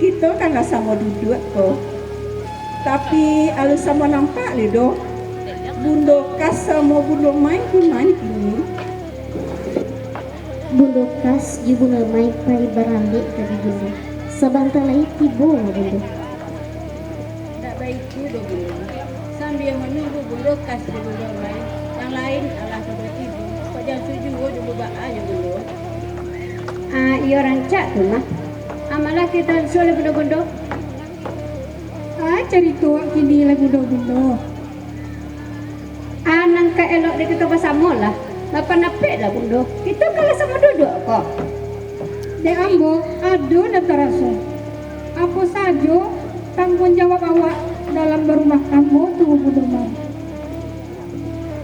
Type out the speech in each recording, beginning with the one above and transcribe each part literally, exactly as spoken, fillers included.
Kito kan lah samo duduak ko. Tapi, alun samo nampak lai doh. Bundo Kas samo Bundo Mai di ma kini? Bundo Kas jo Bundo Mai pai baralek tadi, Bundo. Sabanta lai tibo, Bundo. Ndak baitu doh, Bundo. Sambia manunggu Bundo Kas jo Bundo Mai, nan lain alah pada tibo. Kok jan sujuo dulu baa jo Bundo? Ah, iyo rancak tu mah. Ah, malah kito suruh Bundo-Bundo. Ah, carito wak kini lah, Bundo-Bundo. Ah, nan ka elok dek kito basamo lah. Bapanapek lah, Bundo. Kito kan lah samo duduak ko. Dek ambo, ado nan taraso. Apo sajo tangguang jawab awak dalam barumah tanggo tu, Bundo Mai?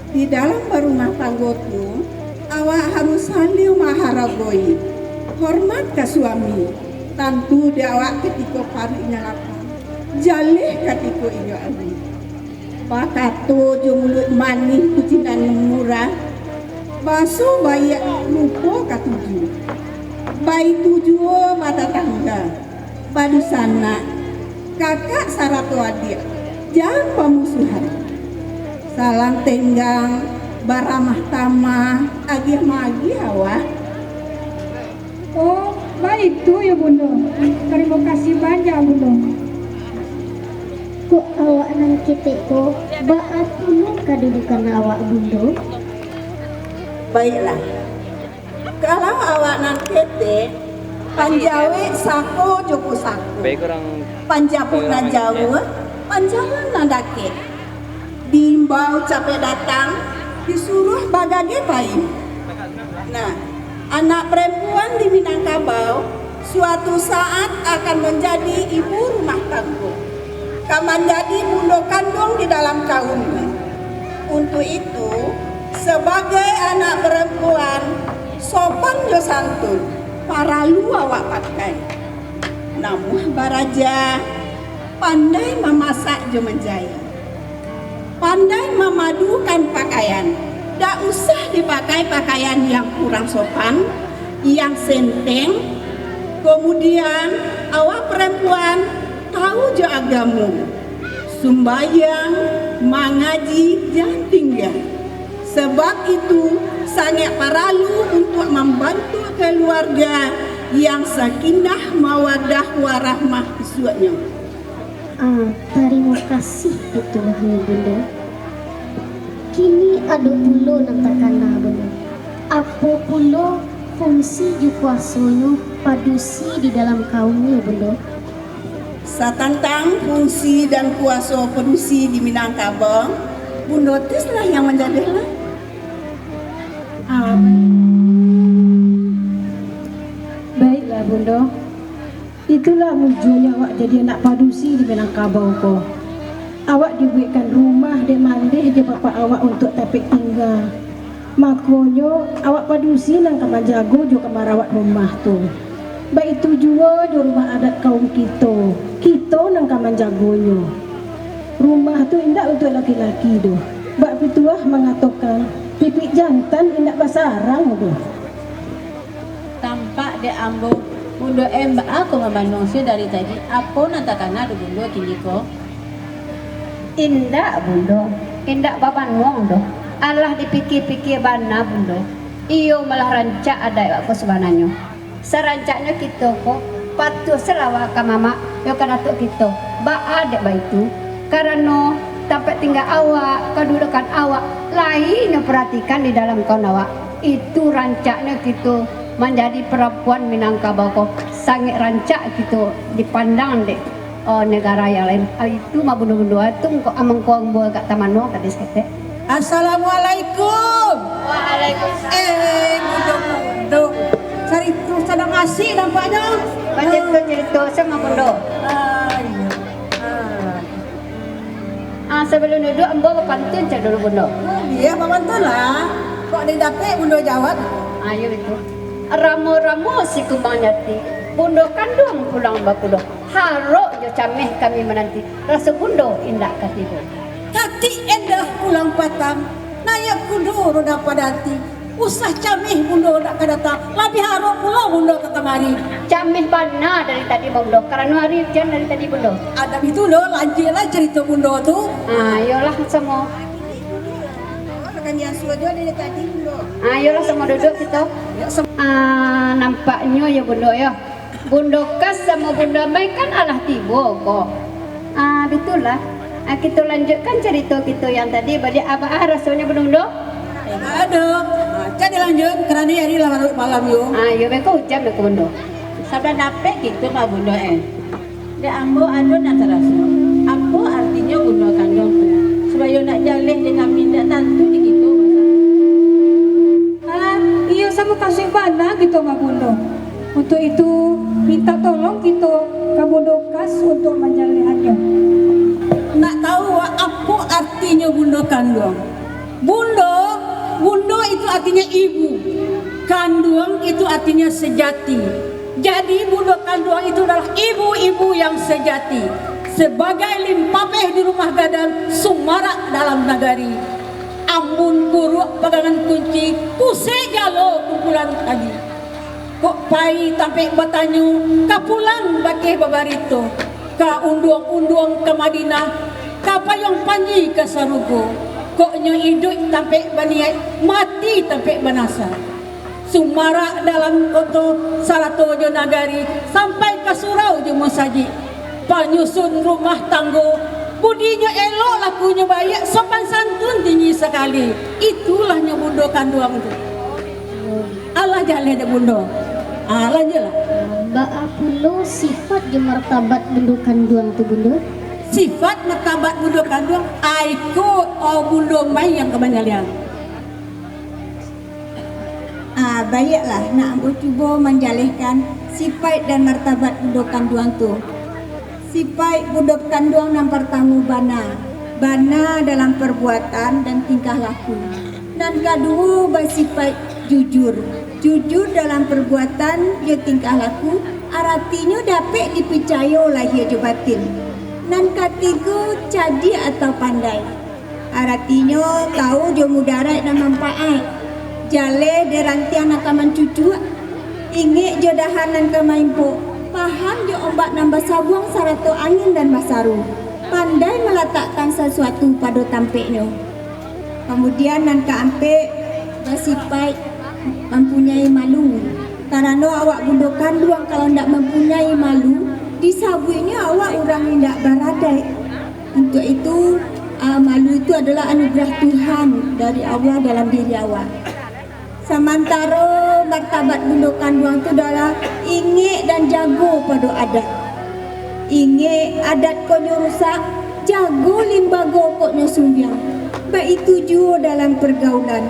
Di dalam barumah tanggo tu, awak harus saling maharagoi, hormat ka suami. Tantu di awak katiko paruik inyo lapa, jaleh katiko inyo aluih. Bakato jo muluik manih kucindan murah, baso baiak rupo katuju. Baitu juo batatangga, badusanak, kakak sarato adiak, jan bamusuahan. Salang tenggang, baramah tamah, agiah maagiah awak. Oh, baitu yo, Bundo. Tarimo kasih banyak, Bundo. Kok awak nan ketek ko, baa pulo kadudukan awak, Bundo? Baiklah. Kalau awak nan ketek, panjawek sako jo pusako. Baik, kurang panjapuik nan jauah, panjalan nan dakek. Diimbau capek datang, disuruah bagageh pai. Nah, anak perempuan di Minangkabau suatu saat akan menjadi ibu rumah tangga, ka manjadi bundo kanduang di dalam kaumnya. Untuk itu, sebagai anak perempuan, sopan jo santun paralu awak pakai. Namuah baraja, pandai mamasak jo manjahit. Pandai mamadukan pakaian. Dak usah dipakai pakaian yang kurang sopan, yang senteng. Kemudian, awak perempuan tahu jo agamo. Sumbayang, mangaji, jan tingga. Sebab itu, sangat paralu untuk mambantuk keluarga yang sakinah mawadah warahmah isuaknyo. Ah, tarimo kasih pituahnyo, Bundo. Kini ado pulo nan takana, Bundo. Apo pulo fungsi jo kuasonyo padusi di dalam kaumnyo, Bundo? Satantang fungsi dan kuaso padusi di Minangkabau, Bundo Tis lah yang manjadehlah. Ah, baiklah, Bundo. Itulah mujuanyo awak jadi anak padusi di Minangkabau ko. Awak dibuekkan rumah dek mandeh jo bapak awak untuak tapek tingga. Makonyo, awak padusi nan ka manjago jo ka marawat rumah tu. Baitu juo jo rumah adat kaum kito, kito nan ka manjagonyo. Rumah tu indak untuak laki-laki doh. Bak pituah mangatokan, pipik jantan indak basarang doh. Tampak dek ambo, Bundo M baa ko mamandung sio dari tadi, apo nan takana dek Bundo kini ko? Indak, Bundo, indak bamanduang doh. Alah dipikia-pikia bana, Bundo. Iyo malah rancak adaik awak ko sabananyo. Sarancaknyo kito ko patuah salawa ka mamak, yo ka datuak kito. Baa dek baitu? Karano tampek tingga awak, kadudukan awak, lai nyo paratikan di dalam kaum awak. Itu rancaknyo kito manjadi parampuan Minangkabau ko. Sangaik rancak kito dipandang dek, eh, negara yang lain. Ah, itu mah bundo-bundo tu, kok amang kuang buah agak tamano tadi saketek. Assalamualaikum. Waalaikumsalam. Eh, bundo-bundo. Carito sadang asik nampaknyo. Bacarito-carito samo bundo. Ah, iyo. Ah. Ah, sabalun duduak, ambo bapantun cak dulu, Bundo. Oh, iyo, bapantun lah. Kok didapek, Bundo jawab. Ah, iyo, itu. Ramo-ramo si kumbang jati, Bundo kanduang pulang bakudo. Harok jo cameh kami mananti, raso Bundo indak ka tibo. Katik endah pulang patang, naiak kudo roda padanti. Usah cameh Bundo ndak ka datang, labiah arok pulo Bundo ka kamari. Cameh bana dari tadi, Bundo, karano ari ujan dari tadi, Bundo. Adak itu lo, lanjuiklah carito Bundo tu. Ah, iyolah samo. Kami asuh jo dari tadi, Bundo. Ah, iyolah samo duduak kito. Ah, nampaknyo yo, Bundo, yo. Bundo Kas samo Bundo Mai kan alah tibo ko. Ah, bitulah. Ah, kito lanjuikkan carito kito yang tadi, baliak abah rasonyo, Bundo. Aduh, ah, jadi lanjuik, karano ari lah larut malam yo. Ah, yo, beko ujan beko, Bundo. Saban dapek kito, Pak Bundo, eh. Dek ambo ado nan taraso. Apo artinyo Bundo kanduang tu? Supayo nak jaleh dek kami, ndak tantu di kito. Ah, iyo, samo kasuik bana kito, Mak Bundo. Untuk itu, minta tolong kito ka Bundo Kas untuk manjalehannyo. Nak tahu apo artinyo Bundo kanduang? Bundo, Bundo itu artinya ibu. Kanduang itu artinya sejati. Jadi, Bundo kanduang itu adalah ibu-ibu yang sejati. Sebagai limpapeh di rumah gadang, sumarak dalam nagari. Ambun kuruak pagangan kunci, pusek galo kumpulan tali. Kok pai tampek batanyo, ka pulang bakeh babarito, ka unduang-unduang ka Madinah, ka payuang panji ka sarugo. Kok nyo iduik tampek baniaik, mati tampek banasa. Sumarak dalam koto, sarato jo nagari, sampai ka surau jo masajik. Panyusun rumah tanggo, budinyo elok, lakunyo baiak, sopan santun tinggi sakali. Itulah nyo Bundo kanduang tu. Alah jaleh dek Bundo. Ah, lanjuiklah. Baa pulo sifat jo martabat Bundo kanduang tu, Bundo? Sifat martabat Bundo kanduang, ai ko, oh, Bundo Mai yang ka manjalehan. Ah, baiaklah, nak ambo cubo manjalehkan sipaik dan martabat Bundo kanduang tu. Sipaik Bundo kanduang nan partamo bana, bana dalam parbuatan dan tingkah laku. Nan kaduo basipaik jujur, jujur dalam parbuatan jo tingkah laku, aratinyo dapek dipicayo lahia jo batin. Nan katigo cadiak atau pandai. Aratinyo, tau jo mudaraik nan mampaat, jaleh dek rantiang nan ka mancucuak, ingek jo dahan nan ka maimpok, paham jo ombak nan basabuang sarato angin nan basaru, pandai malatakkan sasuatu pado tampeknyo. Kamudian, nan kaampek, basipaik mampunyai malu, karano awak bundo kanduang kalau ndak mampunyai malu, disabuiknyo awak urang indak baradaik. Untuk itu, ah, malu itu adalah anugerah Tuhan dari Allah dalam diri awak. Samantaro martabat bundo kanduang tu adalah ingek dan jago pado adat. Ingek adat ko nyo rusak, jago limbago kok nyo sumbiang. Baitu juo dalam pergaulan.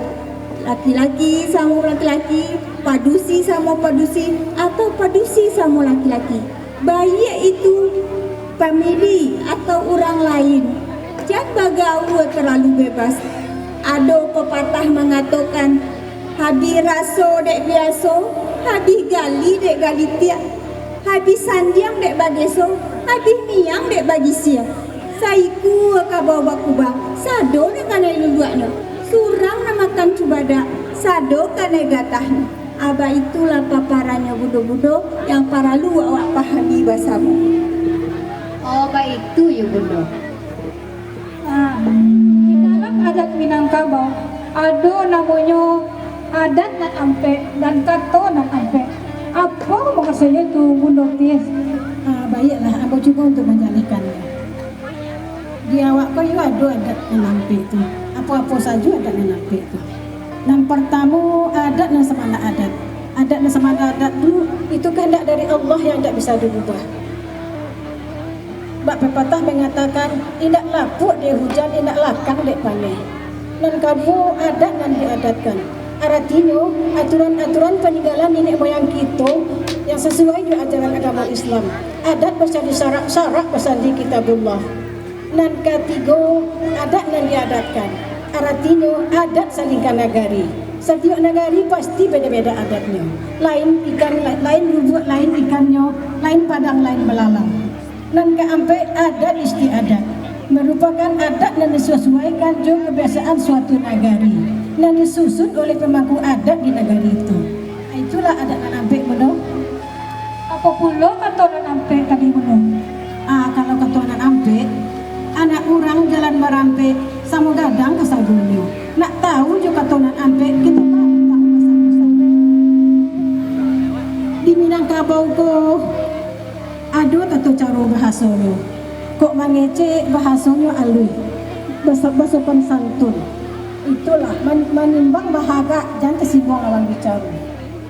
Laki-laki samo laki-laki, padusi samo padusi, atau padusi samo laki-laki. Baiak itu pamili atau urang lain, jan bagaua talalu bebas. Ado papatah mangatokan, habih raso dek biaso, habih gali dek galitiak, habih sandiang dek bageso, habih miang dek bagisia. Saikua kabau bakubang, sado nan kanai luluaknyo, surang nan makan cubadak, sado kanai gatahnyo. Ah, baitulah paparannyo bundo-bundo yang paralu awak pahami basamo. Oh, baitu yo, Bundo. Ah, di dalam adat Minangkabau, ado namonyo adat nan ampek dan kato nan ampek. Apo mukasuiknyo tu, Bundo Tis? Ah, baiaklah, ambo cubo untuk manjalehkannyo. Di awak ko iyo ado adat nan ampek tu. Apo-apo sajo adat nan ampek tu. Nan partamo, adat nan samana adat. Adat nan samana adat tu, itu kahandak dari Allah yang indak bisa diubah. Bak pepatah mangatokan, indak lapuak dek hujan, indak lakang dek paneh. Nan kaduo, adat nan diadatkan. Aratinyo, aturan-aturan paninggalan niniak moyang kito yang sasuai jo ajaran agamo Islam. Adat basandi syarak, syarak basandi Kitabullah. Nan katigo, adat nan diadatkan. Aratinyo, adat salingka nagari. Satiok nagari pasti beda-beda adatnyo. Lain ikan, lain lubuak, lain ikannyo, lain padang, lain balalang. Nan kaampek, adat istiadat, marupakan adat nan disasuaikan jo kabiasaan suatu nagari. Nan disusun oleh pemangku adat di nagari itu. Itulah adat nan ampek, Bundo. Apo pulo kato nan ampek tadi, Bundo? Ah, kalau kato nan ampek, anak urang jalan barampek, samo gadang kasadonyo. Nak tahu jo kato nan ampek, kito bari tahu kasadonyo. Di Minangkabau ko, ado tato caro bahasonyo. Kok mangecek, bahasonyo aluih, basa-, basopan santun. Itulah, man-, manimbang bahagak, jan tasingguang lawan bicaro.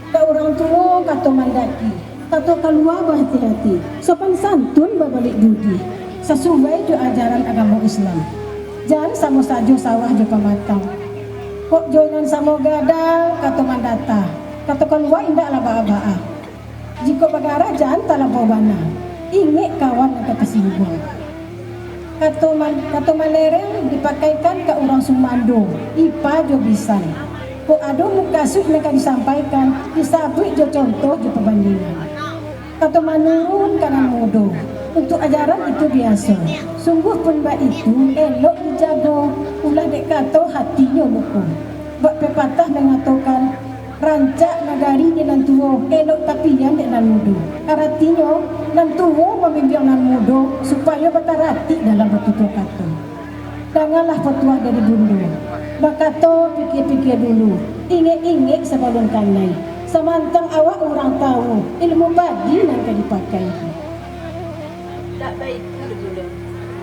Ka urang tuo kato mandaki, kato kalua bahati-hati, sopan santun babalik budi, sasuai jo ajaran agamo Islam. Jan samo sajo sawah jo pamatang. Kok jo nan samo gadang, kato mandata, kato kalua indaklah baa-baa. Jikok bagarah, jan talabau bana. Ingek kawan nan ka tasingguang. Kato man-, kato malereng dipakaikan ka urang sumando, ipa jo bisan. Kok ado mukasuik nan ka disampaikan, disabuik jo contoh jo pabandingan. Kato manurun ka nan mudo, untuak ajaran itu biaso. Sungguah pun baitu, elok dijago, ulah dek kato hatinyo luko. Bak pepatah mangatokan, rancak nagari dek nan tuo, elok tapian dek nan mudo. Aratinyo, nan tuo mambimbiang nan mudo, supayo bataratik dalam batutuah kato. Dangalah patuah dari Bundo. Bakato pikia-pikia dulu, ingek-ingek sabalun kanai. Samantang awak urang tawu, ilmu padi nan ka dipakai. Tak baitu, Bundo.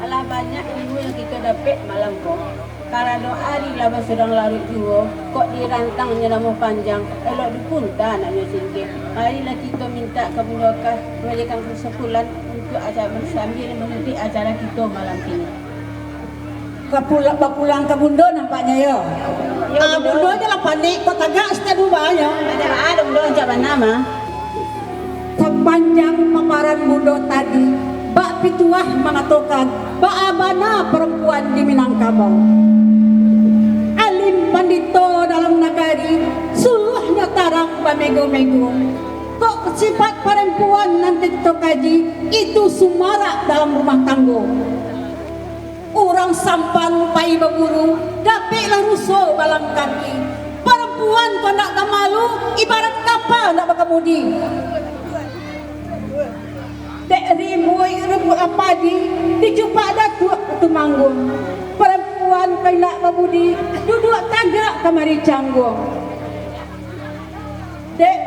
Alah banyak ilmu yang kito dapek malam ko. Karano ari lah basurang laruik juo, kok dirantangnyo namuah panjang, elok dipunta naknyo singkek. Marilah kito mintak ka Bundo Kah, mambalikan kasakulan untuak acara, sambia manutuik acara kito malam kini. Ka pula-, bapulang ka Bundo nampaknyo, yo? Yo, ah, Bundo. Bundo janlah panik, kok tagak satiap dubanyo. Ada baa, Bundo, rancak bana mah. Sapanjang paparan Bundo tadi, bak pituah mangatokan, baa bana parampuan di Minangkabau. Alim pandito dalam nagari, suluahnyo tarang bamego-mego. Kok sifat parampuan nan kito kaji, itu sumarak dalam rumah tanggo. Urang sampan pai baburu, dapeklah ruso balang kaki. Parampuan kok ndak bamalu, ibarat kapa ndak bakamudi. Dek rimuik rumpuik padi, dicupak datuak ka tumangguang. Parampuan kok indak babudi, duduak tagak kamari cangguang. Dek,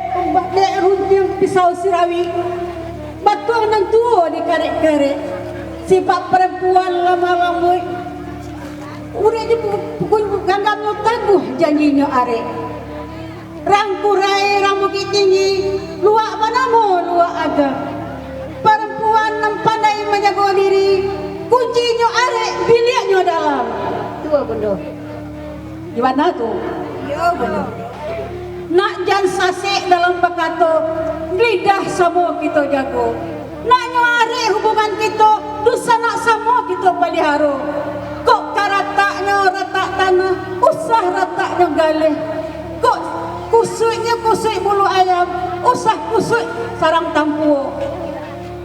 dek runtiang pisau sirawi, batuang nan tuo dikarek-karek. Sifat parampuan lamah lambuik, urek di pu-, pukul ganggamnyo taguah, janjinyo arek. Rangkurai rang Bukik Tinggi, luak banamo luak agam. Parampuan nan pandai manjago diri, kuncinyo arek, biliaknyo dalam. Tuo, Bundo. Di mana tu? Yo, Bundo. Nak jan sasek dalam bakato, lidah samo kito jago. Naknyo arek hubungan kito, dunsanak samo kito paliharo. Kok karataknyo ratak tanah, usah rataknyo galeh. Kok kusuiknyo kusuik bulu ayam, usah kusuik sarang tampuo.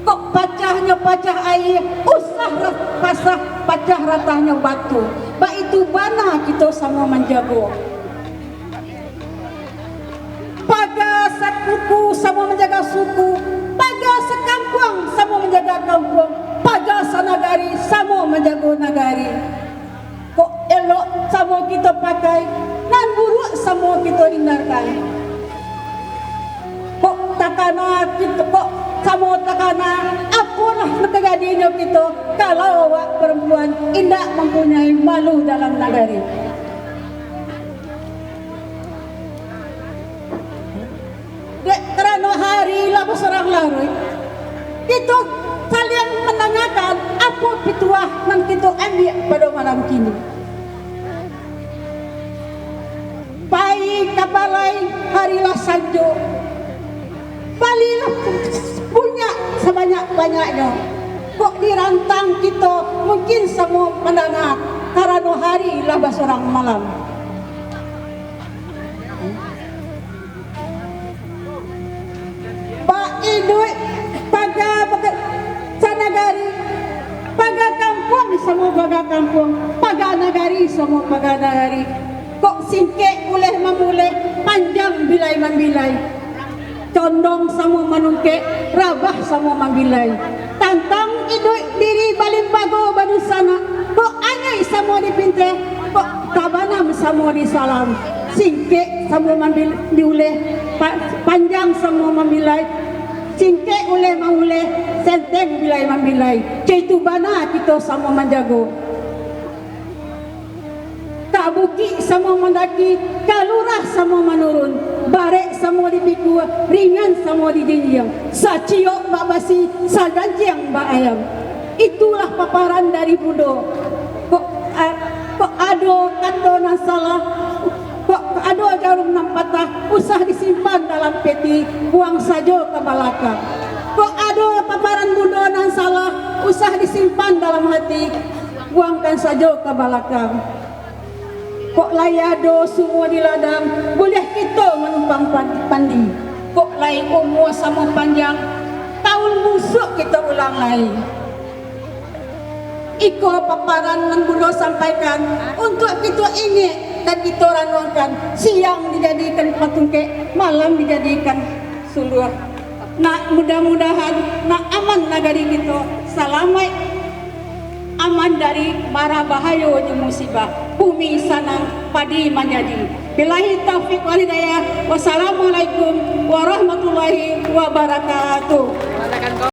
Kok pacahnyo pacah aia, usah ra-, pasah pacah ratahnyo batu. Baitu bana kito samo manjago. Paga sakuku samo manjaga suku, paga sakampuang samo manjaga kampuang, paga sanagari samo manjago nagari. Kok elok samo kito pakai, nan buruak samo kito hindarkan. Kok takana kito, kok samo takana, apolah nan tajadinyo kito, kalau awak parampuan indak mampunyai malu dalam nagari. Dek karano hari lah basurang laruik, kito saliang mandangakan apo pituah nan kito ambiak pado malam kini. Pai ka balai, hari lah sanjo, balilah punyak sabanyak-banyaknyo. Kok dirantang kito, mungkin samo mandanga, karano hari lah basurang malam. Baiduik paga baka-, sanagari, paga kampuang samo paga kampuang, paga nagari samo paga nagari. Kok Singkek uleh mamuleh, panjang bilai mambilai. Condong samo manungkek, rabah samo mambilai. Tantang iduik diri balimbago badunsanak, kok anyuik samo dipinteh, kok tabanam samo disalam. Singkek samo mambil-, diuleh, pa-, panjang samo mambilai. Singkek uleh mauleh, senteng bilai mambilai. Caitu bana kito samo manjago. Ka bukik samo mandaki, ka lurah samo manurun, barek samo dipikua, ringan samo dijinjiang, saciok bak basi, saganjiang bak ayam. Itulah paparan dari Bundo. Kok, a-, kok ado kato nan salah, kok ado jarum nan patah, usah disimpan dalam peti, buang sajo ka balakang. Kok ado paparan Bundo nan salah, usah disimpan dalam hati, buangkan sajo ka balakang. Kok lai ado sumua di ladang, buliah kito manumpang pan-, pandi. Kok lai umua samo panjang, taun busuak kito ulang lai. Iko paparan nan Bundo sampaikan, untuak kito ingek dan kito ranuangkan, siang dijadikan patungkek, malam dijadikan suluah. Nak mudah-mudahan, nak aman nagari kito, salamaik, aman dari mara bahayo jo musibah, bumi sanang, padi manjadi. Billahi taufik wal hidayah. Wassalamualaikum warahmatullahi wabarakatuh.